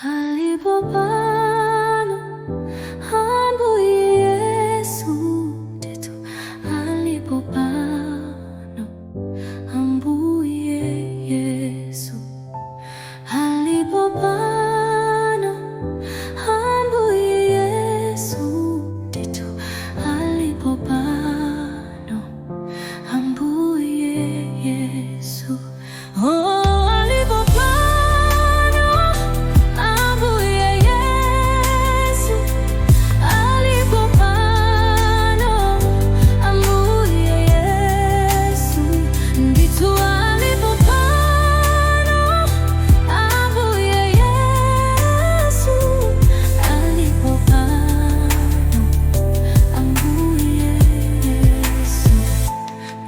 Alipo pano Ambuye Yesu, ndithu alipo pano Ambuye Yesu. Alipo pano Ambuye Yesu, ndithu alipo pano Ambuye Yesu. Oh, alipo pano Ambuye Yesu. Alipo pano Ambuye Yesu. Ndithu alipo pano Ambuye Yesu. Alipo pano Ambuye Yesu.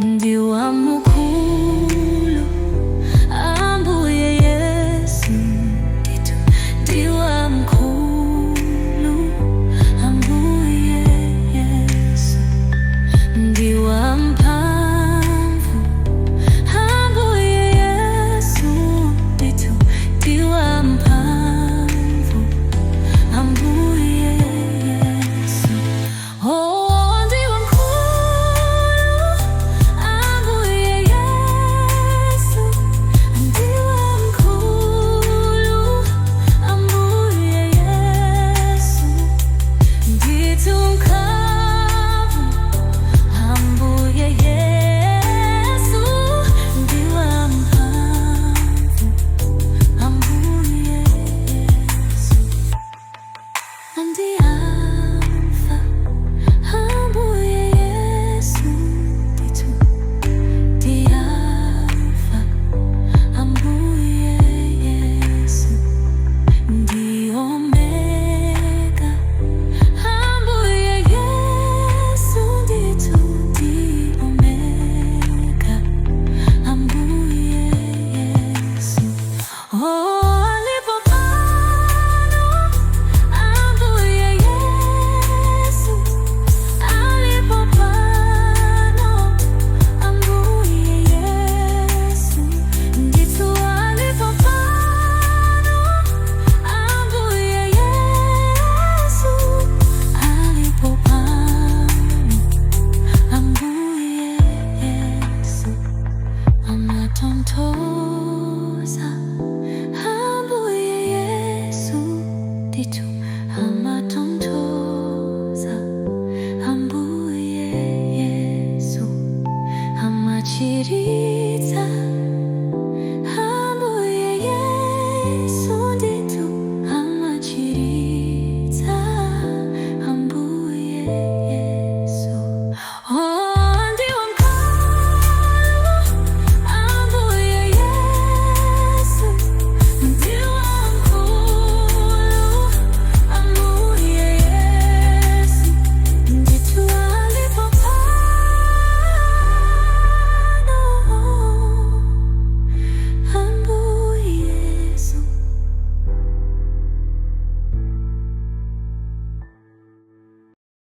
Ndi wamkulu Ambuye Yesu, ndithu ndi wamkulu Ambuye Yesu. Ndi wamphamvu Ambuye Yesu, ndithu ndi wamphamvu Ambuye Yesu. Oh, ndi wamkulu Ambuye Yesu. Ndi wamkulu Ambuye Yesu. Ndithu mphamvu Ambuye Yesu. Ndi wamphamvu Ambuye Yesu. Ndi Alpha Ambuye Yesu, ndithu ndi Alpha Ambuye Yesu. Ndi Omega Ambuye Yesu, ndithu ndi Omega Ambuye Yesu. Oh, alipo pano Ambuye Yesu. Alipo pano Ambuye Yesu. Ndithu alipo pano Ambuye Yesu. Alipo pano Ambuye Yesu. Amatonthoza Ambuye Yesu, ndithu.